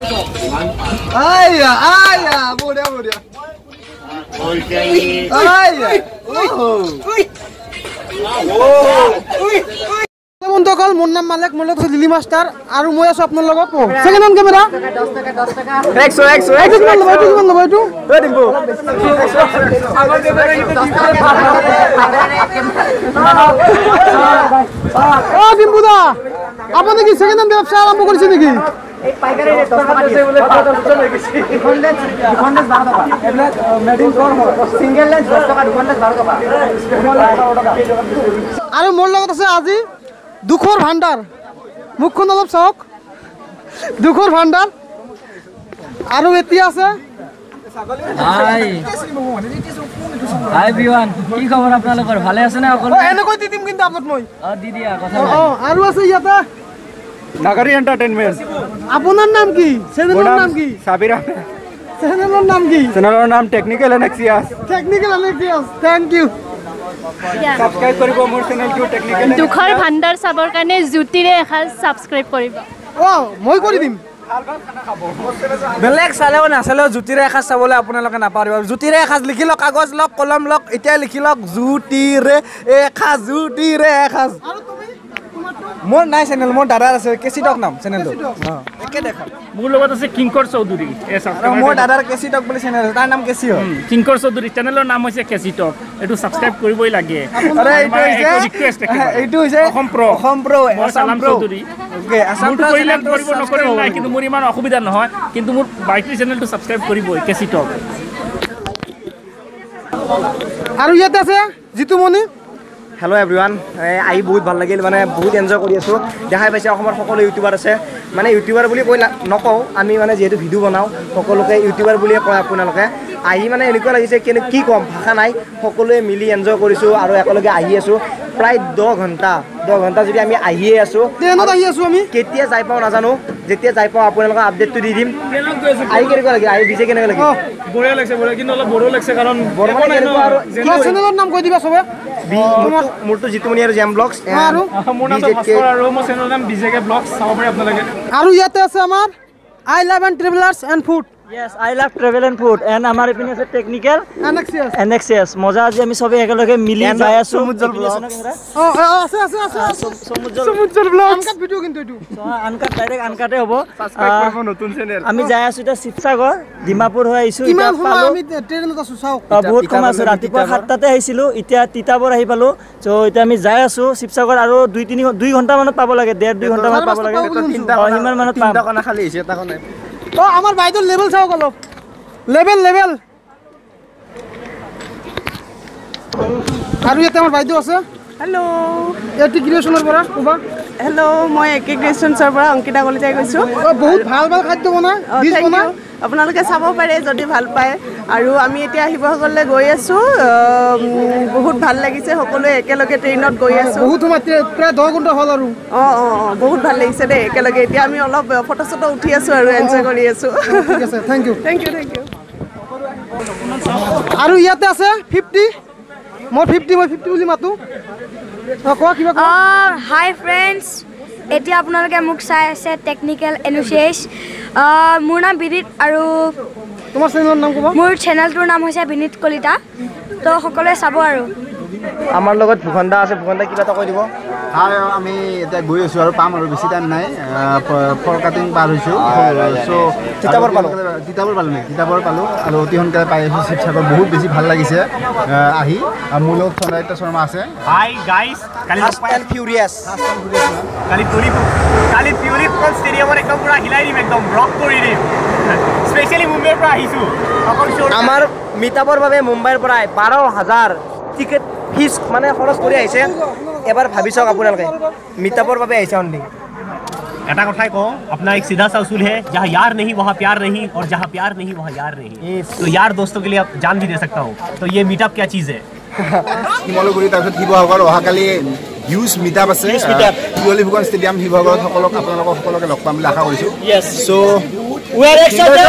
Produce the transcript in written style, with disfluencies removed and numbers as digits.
আয়া আয়া বঢ়িয়া বঢ়িয়া। আয়া বন্ধুসকল, মোৰ নাম মালেক, মোৰ লগত আছে লিলি মাষ্টাৰ আৰু মই আছো আপোনাৰ লগত ছেকেণ্ড হেণ্ড কেমেৰা। এইটো কিমান ল'ব? এইটো কিমান ল'ব? এইটো অ ডিম্পু দা, আপুনি কি ছেকেণ্ড হেণ্ড ব্যৱসায় আৰম্ভ কৰিছে নেকি? আৰু মোৰ লগত আছে আজি দুখৰ ভাণ্ডাৰ। মুখখন অলপ চাওক, দুখৰ ভাণ্ডাৰ। আৰু এতিয়া আছে হাই হাই এভৰিৱান, কি খবৰ আপোনালোকৰ? ভালে আছে নে সকলো? এনেকৈ দি দিম কিন্তু আপোনাক মই। অ দি দিয়া কথা। অ আৰু আছে ইয়াতে নাগাৰী এন্টাৰটেইনমেন্ট। আপোনাৰ নাম কি? চেনেলৰ নাম কি? সাবিৰ আহমেদ। চেনেলৰ নাম কি? চেনেলৰ নাম টেকনিকেল এনেক্সিয়াছ। টেকনিকেল এনেক্সিয়াছ, thank U. Subscribe কৰিব মোৰ চেনেলটো টেকনিকেল। দুখৰ ভাণ্ডাৰ চাবৰ কাৰণে জুতিৰে এসাঁজ ছাবস্ক্ৰাইব কৰিব। অ মই কৰি দিম। বেলেগ চালেও নাচালেও জুতিৰে এসাঁজ চাবলৈ আপোনালোকে নাপাহৰিব। জুতিৰে এসাঁজ লিখি লওক, কাগজ লওক, কলম লওক, এতিয়াই লিখি লওক, জুতিৰে এসাঁজ, জুতিৰে এসাঁজ। মোৰ নাই চেনেল, মোৰ দাদাৰ আছে, কেচি টক নাম চেনেলটো। একে দেখা। মোৰ লগত আছে কিংকৰ চৌধুৰী। মোৰ দাদাৰ কেচি টক বুলি চেনেল আছে, তাৰ নাম কেচি হয়। কিংকৰ চৌধুৰী চেনেলৰ নাম হৈছে কেচি টক। এইটো ছাবস্ক্ৰাইব কৰিবই লাগে। এইটো হৈছে অসম প্ৰ, অসম প্ৰ, আছাম চৌধুৰী। ওকে, আছাম প্ৰ কৰিলে কৰিব, নকৰিলে নাই, কিন্তু মোৰ ইমান অসুবিধা নহয়, কিন্তু মোৰ বাইটিৰ চেনেলটো ছাবস্ক্ৰাইব কৰিবই, কেচি টক। আৰু ইয়াতে আছে জিতুমণি। হেল্ল' এভৰিৱান, আহি বহুত ভাল লাগিল, মানে বহুত এনজয় কৰি আছোঁ। দেখাই পাইছে অসমৰ সকলো ইউটিউবাৰ আছে, মানে ইউটিউবাৰ বুলি কৈ নকওঁ আমি, মানে যিহেতু ভিডিঅ' বনাওঁ সকলোকে ইউটিউবাৰ বুলিয়ে কয়। আপোনালোকে আহি মানে এনেকুৱা লাগিছে কেনে কি ক'ম, ভাষা নাই। সকলোৱে মিলি এনজয় কৰিছোঁ আৰু একেলগে আহি আছোঁ। প্ৰায় 10 ঘণ্টা যদি আমি আহিয়ে আছোঁ, ট্ৰেইনত আহি আছোঁ আমি। কেতিয়া যাই পাওঁ নাজানো, যেতিয়া যাই পাওঁ আপোনালোকক আপডেটটো দি দিম। আহি কেনেকুৱা লাগিল? আহি বিজে কেনেকুৱা লাগিল? বঢ়িয়া লাগিছে, বঢ়িয়া, কিন্তু অলপ বৰো লাগিছে কাৰণ আৰু চেনেলৰ নাম কৈ দিবা চবে। মোৰটো জিতুমণি আৰু জেম ব্লগছ, আৰু মোৰ নামটো ভাস্কৰ আৰু মোৰ চেনেলৰ নাম বিজেকে ব্লগছ, চাব পাৰে আপোনালোকে। আৰু ইয়াতে আছে আমাৰ I love and travellers and food. Yes, I love travel and food. And আমাৰ ইপিনে আছে টেকনিকেল এনেক্সিয়াছ। মজা, আজি আমি সবে একেলগে মিলি যাই আছো। অ আছে আছে আছে সমুজ্জ্বল ব্লগ, আনকাট ভিডিও কিন্তু এইটো আনকাট, ডাইৰেক্ট আনকাটে হ'ব। সাবস্ক্ৰাইব কৰিব নতুন চেনেল। আমি যাই আছো এতিয়া শিৱসাগৰ, ডিমাপুৰ হৈ আহিছো। কিমান সময় আমি ট্ৰেইনত আছো চাওক। বহুত কম আছো, ৰাতিপুৱা 7টাতে আহিছিলো, এতিয়া তিতাবৰ আহি পালো। চ' এতিয়া আমি যাই আছো শিৱসাগৰ আৰু 2-3 ঘণ্টা মানত পাব লাগে, 1.5-2 ঘণ্টা মানত পাব লাগে। সিমান মানত পাম। তিনিটা কণা খালি হৈছে, এটা কণা। অ আমাৰ বাইদেউৰ লেভেল চাওক অলপ, লেভেল লেভেল। আৰু ইয়াতে আমাৰ বাইদেউ আছে। হেল্ল', এটি ক্ৰিয়েশ্যনৰ পৰা ক'বা। হেল্ল', মই একে ক্ৰিয়েশ্যনছৰ পৰা অংকিতা কলিতাই কৈছোঁ। বহুত ভাল ভাল খাদ্য বনায়, ডিছ বনায়, আপোনালোকে চাব পাৰে যদি ভাল পায়। আৰু আমি এতিয়া শিৱসাগৰলৈ গৈ আছোঁ, বহুত ভাল লাগিছে, সকলোৱে একেলগে ট্ৰেইনত গৈ আছোঁ। বহুত সময়, প্ৰায় 10 ঘণ্টা হ'ল আৰু। অঁ অঁ অঁ বহুত ভাল লাগিছে দেই একেলগে। এতিয়া আমি অলপ ফটো চটো উঠি আছোঁ আৰু এনজয় কৰি আছোঁ। ঠিক আছে, thank you. Thank you, thank you. আৰু ইয়াতে আছে 50, মই 50, মই 50 বুলি মাতোঁ। কোৱা কিবা। হাই ফ্ৰেণ্ডছ, এতিয়া আপোনালোকে মোক চাই আছে টেকনিকেল এনুচিয়েছ। মোৰ নাম বিনীত আৰু তোমাৰ চেনেলৰ নাম ক'বা? মোৰ চেনেলটোৰ নাম হৈছে বিনীত কলিতা। তো সকলোৱে চাব। আৰু আমাৰ লগত ভূষণ দা আছে, ভূষণ দা কিবা এটা কৈ দিব। হাই, আমি এতিয়া গৈ আছোঁ আৰু পাম আৰু বেছি টাইম নাই। ফৰকাটিং পাৰ হৈছোঁ, চ' তিতাবৰ পালোঁ, তিতাবৰ পালোঁ নেকি? তিতাবৰ পালোঁ আৰু অতি সোনকালে পাই আছোঁ শিৱসাগৰ। বহুত বেছি ভাল লাগিছে আহি। মোৰ লগত চন্দ্ৰাদিত্য শৰ্মা আছে। হাই গাইস, কালি ফাষ্ট এণ্ড ফিউৰিয়াছ, কালি কালি পিউৰি ফুকন ষ্টেডিয়ামত একদম পুৰা হিলাই দিম, একদম ৰক কৰি দিম। স্পেচিয়েলি মুম্বাইৰ পৰা আহিছোঁ। আমাৰ মিটাপৰ বাবে মুম্বাইৰ পৰাই 12,000 টিকেট ফিজ মানে খৰচ কৰি আহিছে। এবাৰ ভাবি চাওক আপোনালোকে, মিটাপৰ বাবে আহিছে অনলি। এটা কথাই কওঁ, अपना एक सीधा सा उसूल है, जहाँ यार नहीं वहाँ प्यार नहीं, और जहाँ प्यार नहीं वहाँ यार नहीं। तो यार दोस्तों के लिए आप जान भी दे सकता हूँ। तो ये मीटअप क्या चीज़ है? শিমলুগুৰি, তাৰপিছত শিৱসাগৰ অহাকালি হিউজ মিটআপ আছে, পিয়লি ফুকন ষ্টেডিয়াম শিৱসাগৰত। সকলক আপোনালোকক সকলোকে লগ পাম বুলি আশা কৰিছোঁ। চ' we are excited.